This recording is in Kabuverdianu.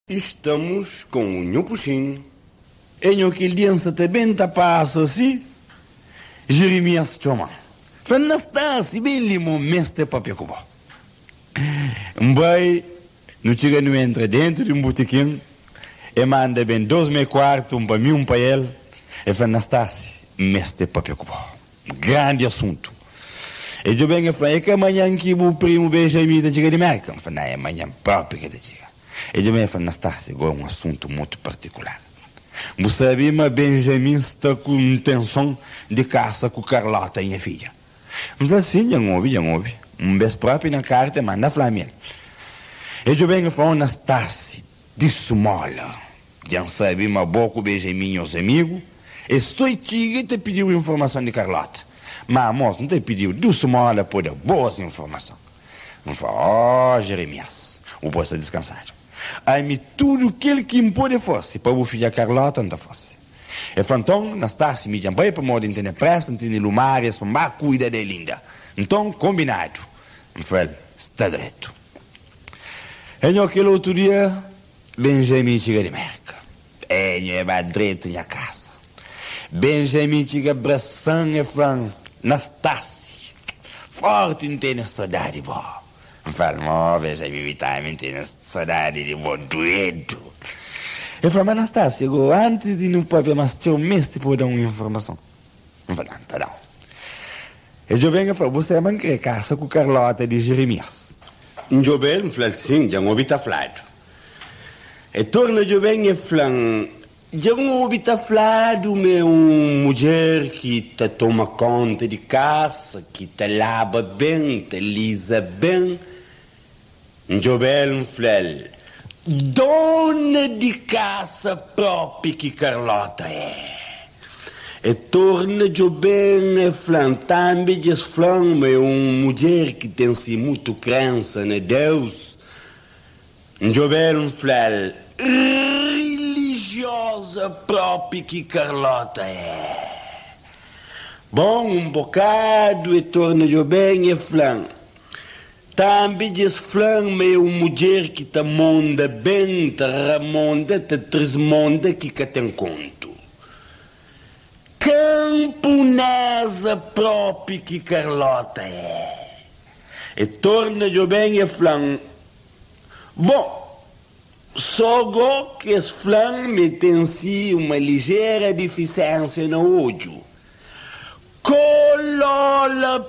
Estamos com o Nhu Puxin. E nho kel dia N sa ta ben ta pasa si Jeremias txoma-m Fla-m Nastasi ben li mo meste papia ku bo N bai nu txiga nu entra dentu di un butikin E manda ben dos mei kuartu un pa mi un pa el E fla Nastasi N meste papia ku bo Grandi asuntu E djobe-m e fla-m É ka manhan ki bu primu Benjamin ta txiga di Merka? N fla Na é manhan propi ki ta txiga E djobe-m e fla, Nastásia, gó é un asuntu mutu partikular. Bu sabe ma Benjamin sta ku ntenson di kasa ku Karlota, nha fidja? N fla, Sin, dja N obi, dja N obi. Un bes propi na karta e manda fla-m el. E djobe-m e fla, O Nastásia, di sumóla, dja N sabe ma bo ku Benjamin nhos amigu. E so e txiga e ta pidi-u informason di Karlota. Má, mos, N ta pidi-u du sumóla pa da boas informason. N fla, Ó, Jeremias, bu pode sta diskansadu. Ami, tudu kel ki N pode fase pa bu fidja Karlota, N ta fase. El fla, Nton, Nastasi, mi dja N bai, pamodi N tene présa, N tene lumárias pa N ba kuida del inda. Nton, konbinadu. N fla-l, Sta dretu. Enho, kel otu dia, Benjamin txiga di Mérka. Enho, e ba dretu nha kasa. Benjamin txiga brasa-m, e fla-m, Nastasi, forti N tene sodadi bo. N fla-l, Mo, Benjamin, mi tanbe N tene sodadi di bo duedu. E fla-m, Ma Nastasi, go, antis di nu papia mas txeu, N meste pa bu da-m un informason. N fla, N ta da-u. E djobe-m, e fla, Bu sabe ma N kre kasa ku Karlota di Jeremias? N djobe-l, N fla-l, Sin, dja N obi ta fladu. E torna djobe-m, e fla-m, Dja N obi ta fladu ma é un mudjer ki ta toma konta di kasa, ki ta laba ben, ta liza ben. N djobe-l, N fla-l, Dona di kasa propi ki Karlota é. E torna djobe-m, e fla-m, Tanbe dja es fla-m ma é un mudjer ki ten si mutu krensa na Deus. N djobe-l, N fla-l, Rilijioza propi ki Karlota é. Bon, un bokadu e torna djobe-m e fla-m, Tanbe dja es fla-m ma é un mudjer ki ta monda ben, ta ramonda, ta trismonda ki ka ten kontu. Kanpuneza propi ki Karlota é. E torna djobe-m e fla-m, Bon, só go ki es fla-m ma e ten si uma lijera difisénsia na odju. Kolola!